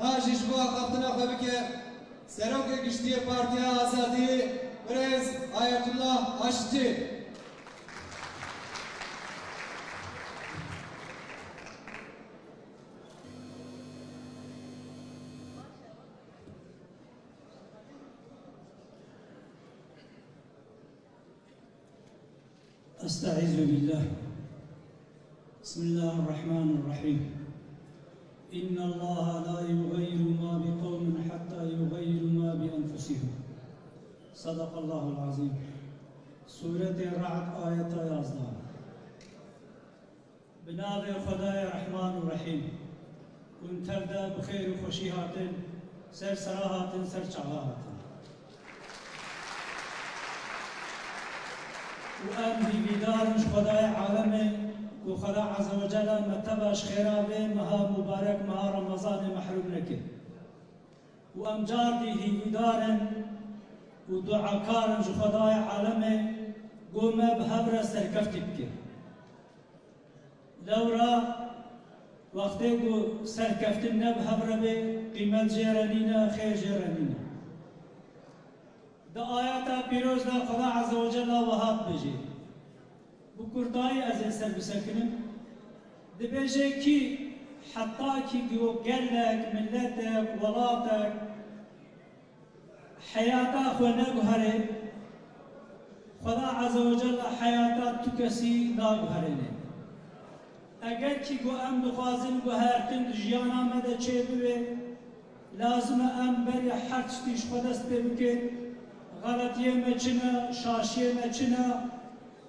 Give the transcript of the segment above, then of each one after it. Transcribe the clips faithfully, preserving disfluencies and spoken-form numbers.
Niha jî ji bo axaftina xwe bike Serokê Giştî yê Partiya Azadiyê, birêz Ayetullah Aştî. أستعيذ بالله. بسم الله الرحمن الرحيم. إن الله لا يغير ما بقوم حتى يغيروا ما بأنفسهم. صدق الله العظيم. Sûretê Ra'd, ayeta yazdeh. Bi navê Xwedayê Rehman û Rehîm. Hûn tev de bi xêr û xweşî hatin, ser sera hatin, ser çava hatin. Û em hîvîdar in ji Xwedayê alemê ku Xweda Azze ve Celle me teva ji xêra vê meha mubarek, meha Remezanê mehrûm neke. Û em cardî hîvîdar in û duakar in ji Xwedayê alemê ku me bi hev re serkeftî bike. Lewra wextê ku serkeftin ne bi hev re bê, qîmet jê re nîne, xêr jê re nîne. Di ayeta pîroz de Xweda Azze ve Celle wiha dibêje. Bi kurtayî ez ê ser bisekinim. Dibêje kî heta kî ku gelek, miletek, welatek heyata xwe neguherê, Xweda Azze ve Celle heyata tu kesî naguherêne. Eger kî ku em dixwazin guhertin di jiyana me de çêbibe, lazim e em beriya her tiştî ji xwe dest pê bikin. Xeletiyê me çi ne, şaşiyê me çi ne?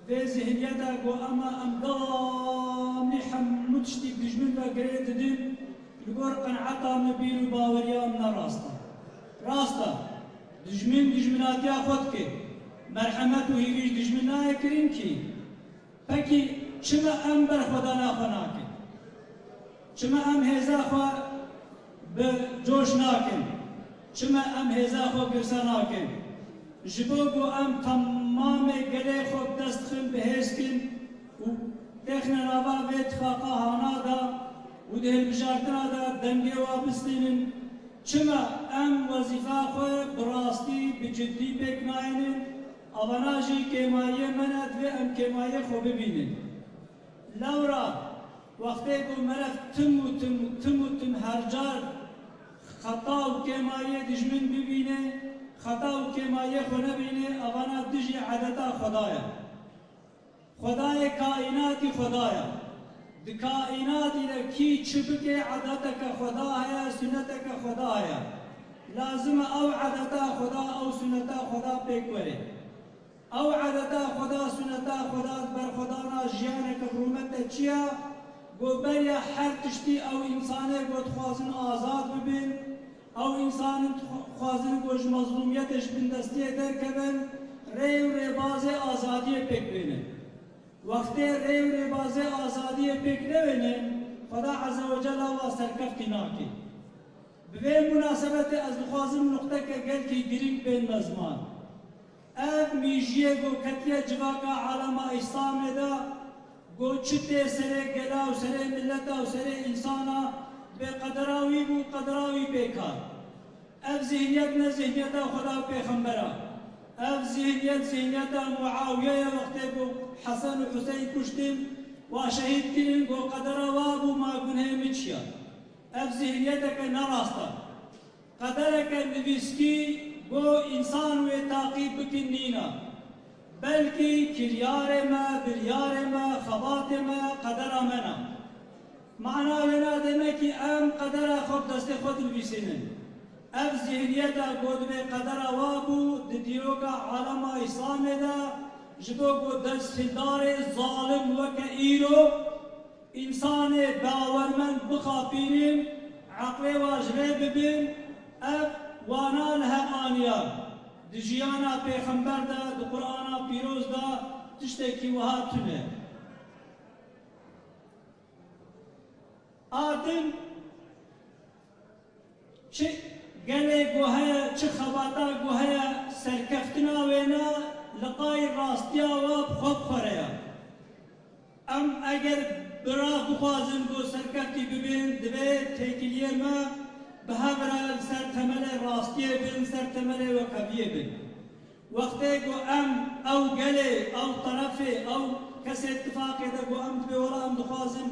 Vê zihniyeta ku ema em devamî hemû tiştî dijmin ve girê didin, li gor qenaeta me bîr û baweriya em ne rast e. Rast e, dijmin dijminatiya xwe dike. Merhemet û hîvî ji dijmin nayê kirin kî. Pekî çima em berxwedana xwe nakin? Çima em hêza xwe bi coş nakin? Çima em hêza xwe girse nakin? Ji bo ku em temamê gelê xwe bi dest xin, bi hêz kin û têxine nava vê tifaqa hana de û di hilbijartina de dengê wa bistînin, çima em wezîfa xwe bi rastî, bi ciddî pêk nayînin? Avana jî kêmayiyê me ne, divê em kêmayiyê xwe bibînin. Lewra wextê ku meriv tim û tim, tim û tim her car xeta û kêmayiyê dijmin bibîne, xeta û kêmayiyê xwe nebîne, avana dijî edeta Xweda ye. Xwedayê kaînatî Xweda ye. Di kaînatî de kî çi bike, edeteke Xweda heye, suneteke Xweda heye. Lazim e ew edeta Xweda, ew suneta Xweda pêk were. Ew edeta Xweda, suneta Xweda, berxwedana jiyaneke bi rûmet de çi ye? Ku beriya her tiştî ew însanê ku dixwazin azad bibin, ew însanin dixwazin ku ji mezlûmiyetê, ji bindestiyê derkevin, rê û rêbazê azadiyê pêk bênin. Wextê rê û rêbazê azadiyê pêk newênin, Xweda Azze ve Celle wa serkeftî nake. Bi vê munasebetê ez dixwazim nuqteke gelkî girîng bênme ziman. Ev mîjiyê ku ketiye civaka alema Îslamê de, ku çi tê serê gela û serê mileta û serê însana, bê qedera wî bû, qedera wî pêk hat. Ev zihniyet ne zihniyeta Xweda û Pêxembera. Ev zihniyet zihniyeta Muawiye ye, wextê ku Hesen û Huseyn kuştin, wa şehîd kirin, ku qedera wa bû, ma gunehê min çi ya? Ev zihniyeteke ne rast e. Qedereke nivîskî ku însan wê taqîb bikin nîne. Belkî kiryarê me, biryarê me, xebatê me, qedera me ne. Mana wê ne, demekî em qedera xwe bi destê xwe dinivîsînin. Ev zihniyeta ku divê qedera wa bû, di dîroka alema Îslamê de, ji bo ku desthildarê zalim weke îro, Însanê bawermend bixapînin, eqlê wa ji rê bibin, ev wana li hev aniya. Di jiyana Pêxember de, di Qur'ana Pîroz de tiştekî wiha tune. A din Çi gelê ku heye, çi xebata ku heye, serkeftina wêna li qay rastiya wa bi xwe bi xwe re ye. Em eger bi rast bixwazin ku serkeftî bibin, divê têkiliyê me Bi hev re li ser temelê rastiyê bin, ser temelê wekheviyê bin. Wextê ku em ew gelê, ew terefê, ew kesê tifaqê de ku em dibê wela em dixwazin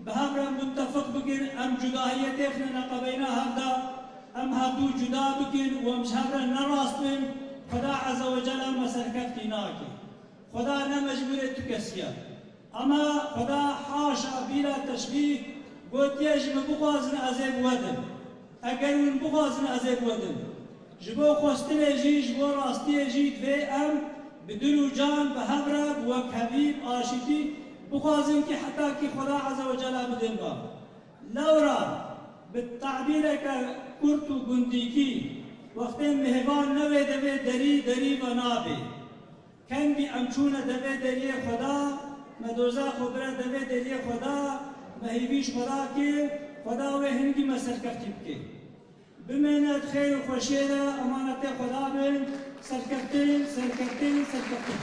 bi hev re muttefiq bikin, em cudahiyê têxine neqebeyna hev de, em hevdû cuda bikin û em ji hev re nerast bin, Xweda Ezze ve Celle me serkeftî nake. Xweda ne mecbûrê tu kesî ye. Ama Xweda haşa bîla teşbîh gotiye, ji min bixwazin ez ê bi we dim. Eger hûn bixwazin ez ê bi we dim. Ji bo xwestinê jî, ji bo rastiyê jî divê em bi dil û can, bi hev re, bi wekhevî, bi aşîtî bixwazin kî heta kî Xweda Ezze ve Celle bidin ba. Lewra bi tabîreke kurt û gundîkî, wextê mêvan newê devê derî, derî ve nabê. Kengî em çûne devê deriyê Xweda, me doza xwe bire devê deriyê Xweda, me hêvî ji Xweda kir, Xweda wê hingî me serkeftî bike. Bimêne di xêr û xweşiyê de, emanetê Xweda bin, serkeftin, serkeftin, serkeftin.